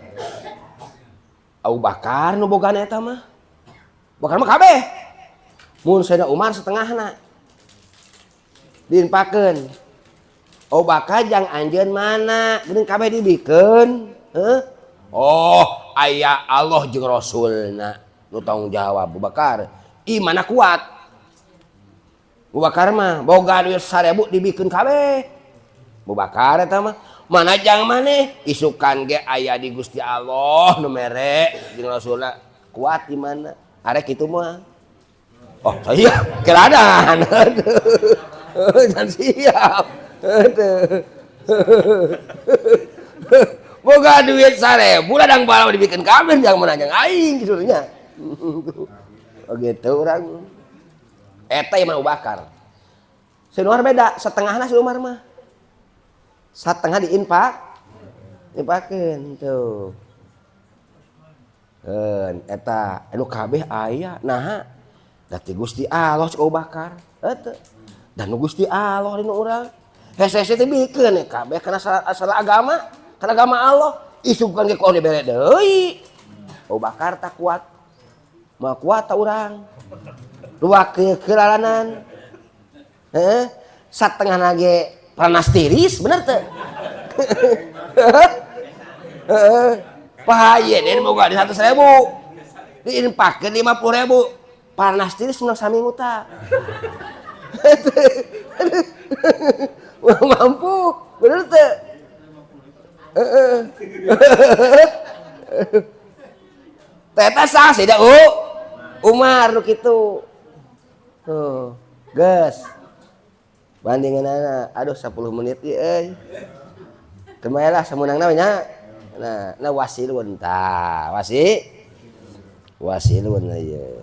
A: Abu Bakar nu bogana eta mah. Bakar mah kabeh. Mun Sayyidina Umar setengahna. Diinpakeun. Abu Bakar jang anjeun mana? Geuning kabeh dibikeun. Heuh? Oh, aya Allah jeung Rasulna nu tanggung jawab Abu Bakar. Imanna kuat. Abu Bakar mah boga duit 1000 dibikeun kabeh. Abu Bakar eta mah mana jang maneh isukan ge aya di Gusti Allah nu mere jeung Rasulna kuat imanna. Arek kitu mah. Oh, saya keradan. Jangan siap. Boga duit 1000 ladang balap dibikin kabeh jang mana jang aing kitu nya. Oh gitu urang. Eta iman Abu Bakar. Si Umar beda, setengahna si Umar mah. Setengah diinfak. Infakeun tuh. Eta anu kabeh aya naha da ti Gusti Allah cek Abu Bakar eta dan nu Gusti Allah dina urang hese-hese teh bikeun kabeh kana salah agama kana agama Allah isukan ge ku Allah dibere deui Abu Bakar tak kuat moal kuat ta urang luak kelalanan heuh satengahna ge panas tiris bener teu heeh Pak Haji boga di 100.000 diinpakeun 50.000 panas tiris menang saminggu ta mampu bener teu heeh teta sah sih da Umar nu kitu tuh geus bandinganana aduh 10 menit ieu euy kumaha lah sameunangna we nya. Nah, nah wasilun ta, wasilun ieu.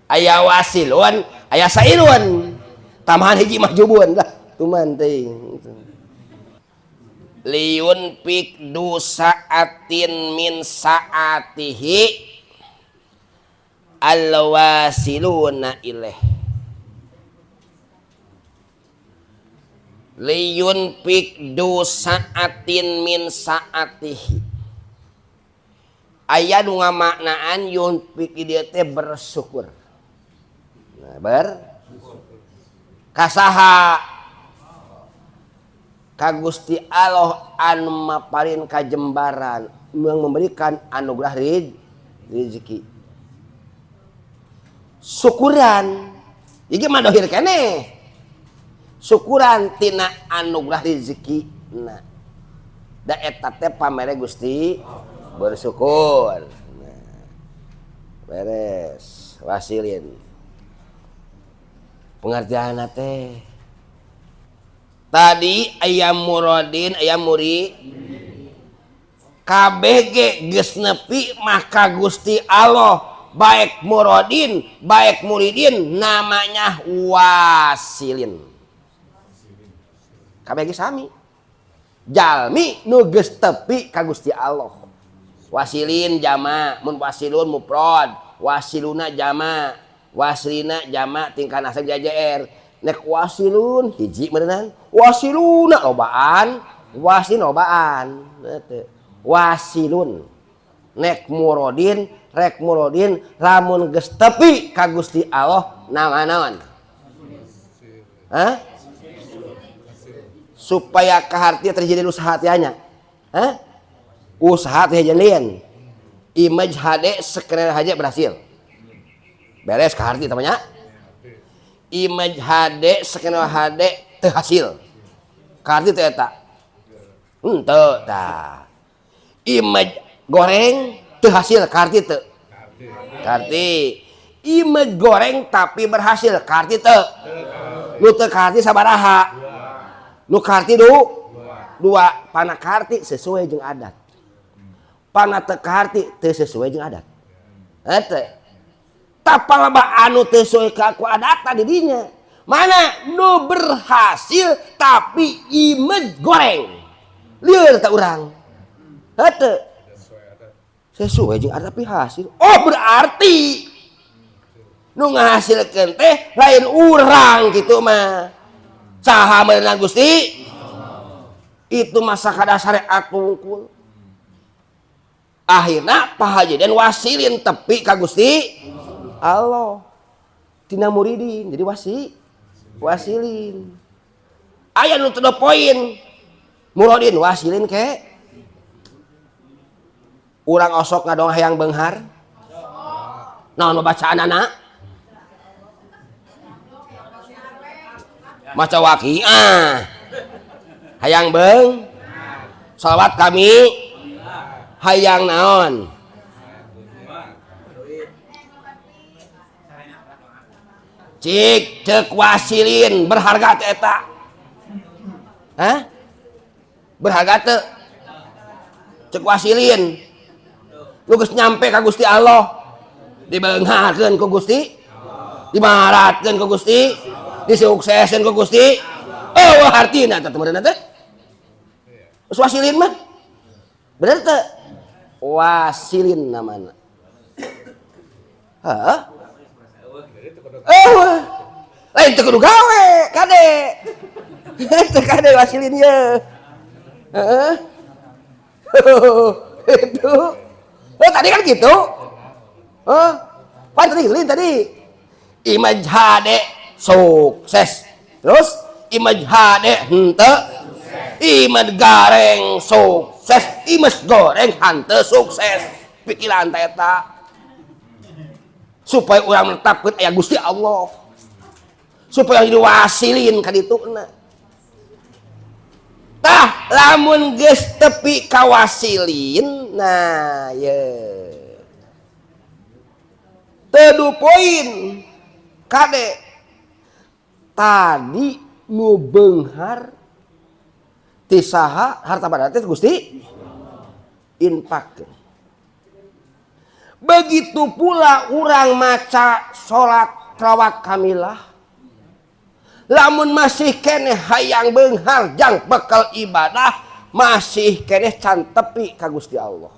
A: Aya wasilun, aya sairun. Tambahan hiji mahjubun lah, tuman teuing. Liun pik du saatin min saatihi alwasiluna ilaih. Liyun pik du saatin min saatihi. Aya nu ngamaknaan yunfik dieu teh bersyukur. Nah, kasaha ka Gusti Allah anu maparin kajembaran yang memberikan anugerah rezeki. Syukuran iki mah dohir keneh. Syukuran tina anugerah rezeki na. Da eta teh pamere Gusti bersyukur. Nah, beres wasilin. Pengertian teh tadi ayam muradin ayam muri KBG geus nepi maka Gusti Allah baik muradin baik muridin namanya wasilin. KBG sami jalmi nu geus tepi ka Gusti Allah. Wasilin jama mun wasilun mufrad wasiluna jama wasilina jama tingkah nasab jajar nek wasilun hiji meureunan wasiluna lobaan wasin lobaan. Wasilun nek murodin rek murodin lamun geus tepi ka Gusti Allah nama-naon. Hah? Supaya kaharti terjadi usaha tianya. Hah? Usaha teh jadian. Image HD skenario haja berhasil. Beres kaharti tamanya. Image HD skenario HD teu hasil. Kaharti teh eta. Henteu tah. Image goreng teu hasil kaharti teu. Kaharti. Image goreng tapi berhasil kaharti teu. Nu teu kaharti sabaraha? Nu kaharti du? Dua. Pana kaharti sesuai jeung adat. Pana teu kaharti teu sesuai jeung adat. Eta. Tapalaba anu teu sesuai ka ku adatan di dinya. Mana nu berhasil tapi image goreng. Lieur ta urang. Heuh. Sesuai jeung adat tapi hasil. Oh berarti nu ngahasilkeun teh lain urang kitu mah. Saha meunang Gusti? Itu mah sakada syariat wungkul. Akhirna pahajeden wasilin tepi ka Gusti Allah. Tina muridin jadi wasilin. Aya nu to the point. Murodin wasilin ke. Urang osok ngadong hayang beunghar. Naon bacaanana? Maca waqiah. Hayang beung. Salawat kami. Hayang naon? Cik cek wasilin berharga teh eta. Hah? Berharga teu? Cek wasilin. Lu geus nyampe ka Gusti Allah. Dibeungharkeun ku Gusti. Dimaratkeun ku Gusti. Disuksesin ku Gusti. Oh, hartina teh meureunna teh. Geus wasilin mah. Bener teu? Wasilin namana. Hah? Oh, lain teu kudu gawe, kade. Teu kade wasilin ye. Heeh. Itu. Oh, tadi kan gitu. Oh, pan tadi lin tadi. Image HD sukses. Terus image HD henteu. Image gareng sukses, image goreng henteu sukses. Pikiran teh eta. Supaya urang menetapkeun aya Gusti Allah. Supaya diwasilin ka dituna. Tah, lamun geus tepi ka wasilin, nah ye. Teu poin kade. Tadi nu beunghar ti saha harta banda teh Gusti infakkeun. Begitu pula urang maca salat rawat kamilah. Lamun masih keneh hayang beunghar jang bekal ibadah, masih keneh can tepi ka Gusti Allah.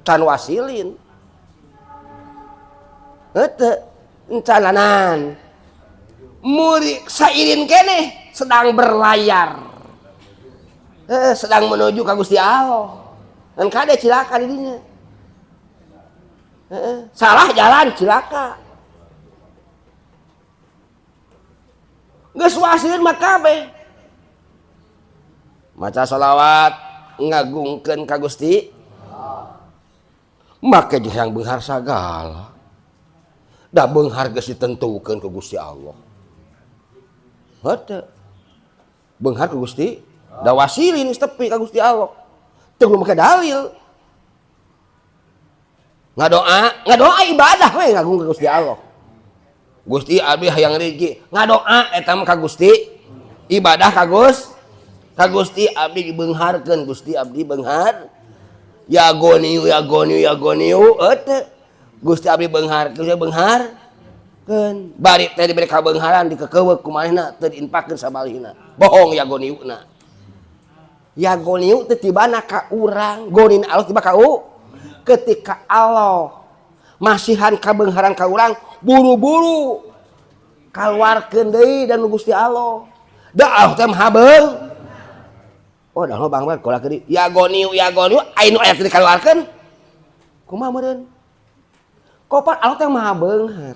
A: Can wasilin. Heuh, encananan. Murid sairin keneh sedang berlayar. Sedang menuju ka Gusti Allah. Ngan kade cilaka di dinya. Salah jalan cilaka. Geus wasilin mah kabeh. Maca sholawat ngagungkeun ka Gusti. Make jeung hayang beunghar sagala. Da beunghar geus ditentukeun ku Gusti Allah. Heuh. Beunghar ku Gusti, da wasilin geus tepi ka Gusti Allah. Teu kudu make dalil. Ngadoa, ngadoa ibadah we ngagung ka Gusti Allah. Gusti abdi hayang rezeki, ngadoa eta mah ka Gusti, ibadah ka Gusti abdi dibeungharkeun, Gusti abdi beunghar. Ya goniu ya goniu ya goniu eta Gusti abdi beungharkeun, Gusti beungharkeun. Bari teh diberi kabeungharan dikekeuweuk ku manehna teu diinfakkeun sabalihna. Bohong ya goniuna. Ya goniu teh tibana ka urang, gonin Allah tiba ka u. Ketika Allah masihan kabeungharan ka urang, buru-buru kaluarkeun deui dan Gusti Allah. Da Allah teh maha beung. Oh, dah bang bang kolak deui. Ya goniu aya nu aya teu dikaluarkeun. Kumaha meureun? Kopan Allah teh maha beunghar.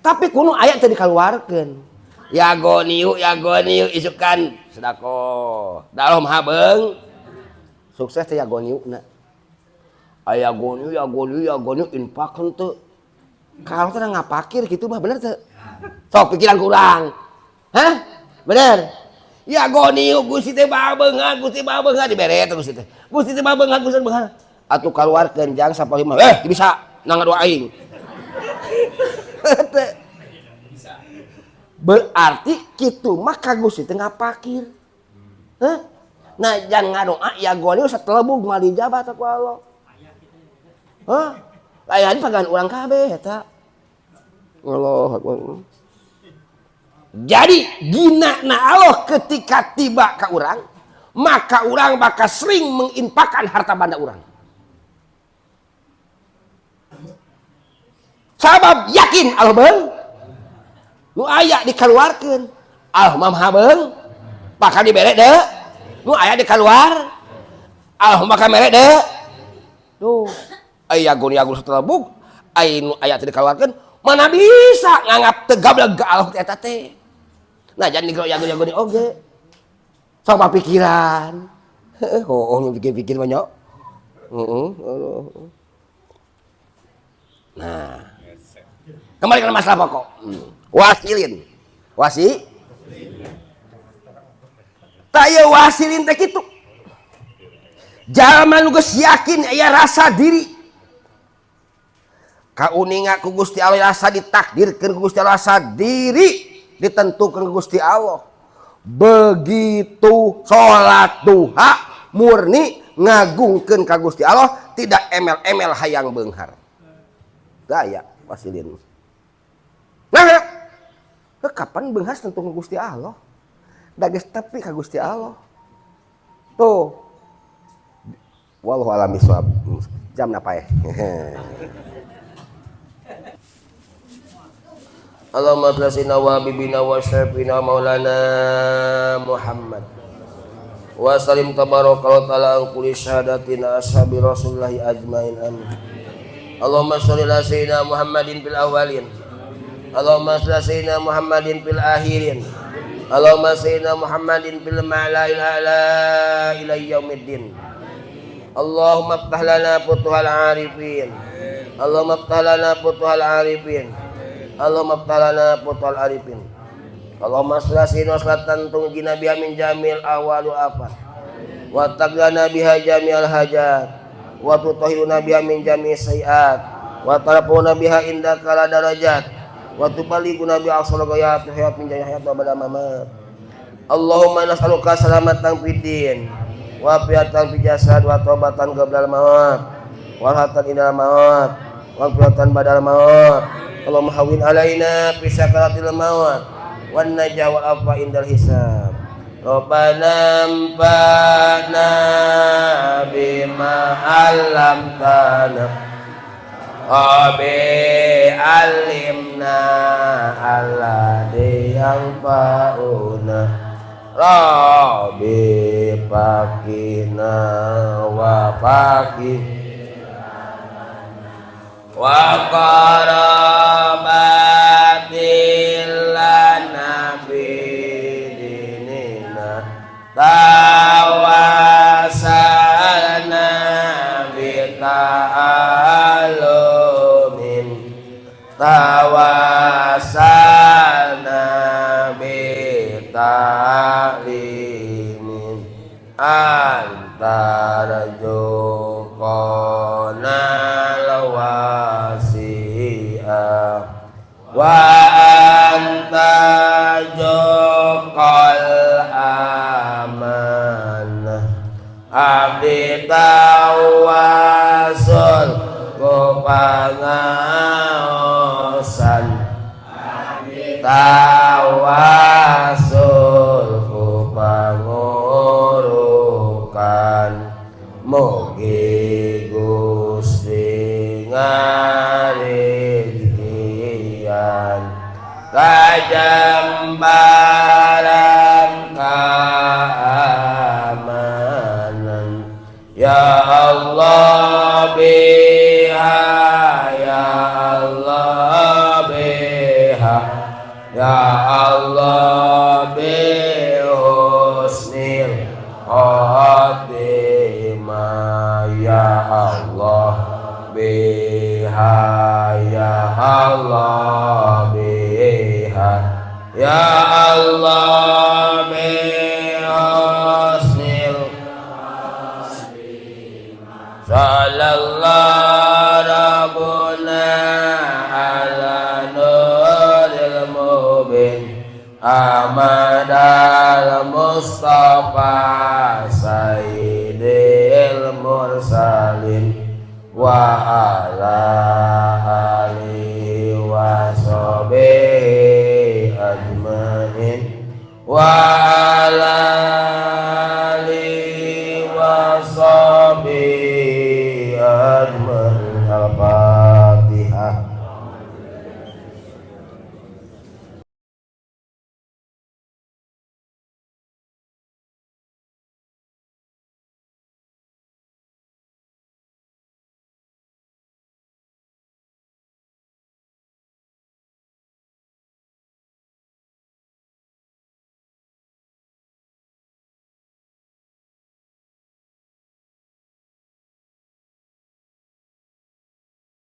A: Tapi kuno aya teu dikaluarkeun. Ya goniu isukan sedekah. Da Allah maha beung. Sukses teh ya goniu na. Aya goniu ya goniu infak henteu. Kalau teh ngapakir kitu mah bener teu? Sok pikiran kurang. Hah? Bener? Ya goniu Gusti teh maha beunghar, Gusti maha beunghar dibere teh Gusti teh. Gusti teh maha beunghar, Gusti beunghar. Atuh kaluarkeun jang sapoe mah. Teu bisa nang ngadoa aing. Berarti kitu mah ka Gusti teh ngapakir. Hah? Nah jangan ngadoa ya goniu satelebug moal dijabat ku Allah. Hah? Aya pagan urang kabeh eta. Allah Akbar. Jadi gina na Allah ketika tiba ke orang, maka orang bakal sering menginfakkan harta benda orang. Sabab yakin Allah beung, nu aya dikeluarkeun, Allah mah beung, bakal dibere deui, nu aya dikeluar, Allah bakal mere deui. Tuh, aya gon setelebug, aya nu aya teu dikeluarkeun, mana bisa nganggap teu gableg ka Allah teh eta teh. Nah, jangan dikira jago-jago di oge. Sama pikiran. Heeh, oh, pikir-pikir banyak. Heeh, Nah. Kembali ke masalah pokok. Wasilin. Wasi? Taya wasilin teh kitu. Jalma nu geus yakin aya rasa diri. Kauninga ku Gusti Allah rasa ditakdirkeun ku Gusti Allah rasa diri ditentukan Gusti Allah. Begitu sholat duha murni ngagungkeun ka Gusti Allah, tidak emel-emel hayang beunghar. Gaya wasilin. Nah, kapan beunghar tentu ka Gusti Allah? Da geus tepi ka Gusti Allah. Tuh. Wallahu a'lam bishawab. Jam napa ya? Allahumma sholli ala wa habibina wa syafina maulana Muhammad wa sallim tabaraka wa ta'ala an kulli syahadatina ashabi rasulillahi ajmain amin. Allahumma sholli ala sayyidina Muhammadin fil awwalin, Allahumma sholli ala sayyidina Muhammadin fil akhirin, Allahumma sayyidina Muhammadin fil ma'la'il a'la ila yaumiddin. Allahumma ftah lana futuhal arifin, Allahumma ftah lana futuhal arifin, Allahumma ftah lana futuhal arifin. Allahumma sholli wa sallim tunjina biha min jamil awal afat wa taqlana biha jamil hajat wa tutahhiruna biha min jami' sayiat wa tarfa'una biha indaka la darajat wa tuballighuna bi aqsal ghayat hayat min jami' hayat wa bada mamat. Allahumma nas'aluka salamatan fid din wa afiatan fil jasad wa taubatan qoblal maut wa rahmatan indal maut wa afiatan badal maut. Allahumma hawwin alaina fi sakaratil maut wan najah wal afwa indal hisab. Rabbana anfa'na bima 'allamtana wa bi 'allimna alladzi yanfa'una Rabbi faqina wa faqih wa qarabatil lana fi dinina tawasalna bi ta'alumin tawasalna bi ta'limin antarjuqana lawasi'a wa anta juqal amanah abdi tawasul ku pangaosan abdi tawasul ku pangurukan mugi Gusti ngarizkian kajambaran keamanan Ya Allah biha ya Allah biha ya Allah bihusnil sallallahu rabbuna ala nuril mubin Ahmad al-Mustafa Sayyidil Mursalin wa ala alihi wa sahbihi ajmain wa ala alihi wa sahbihi ajmain. Al-Fatihah.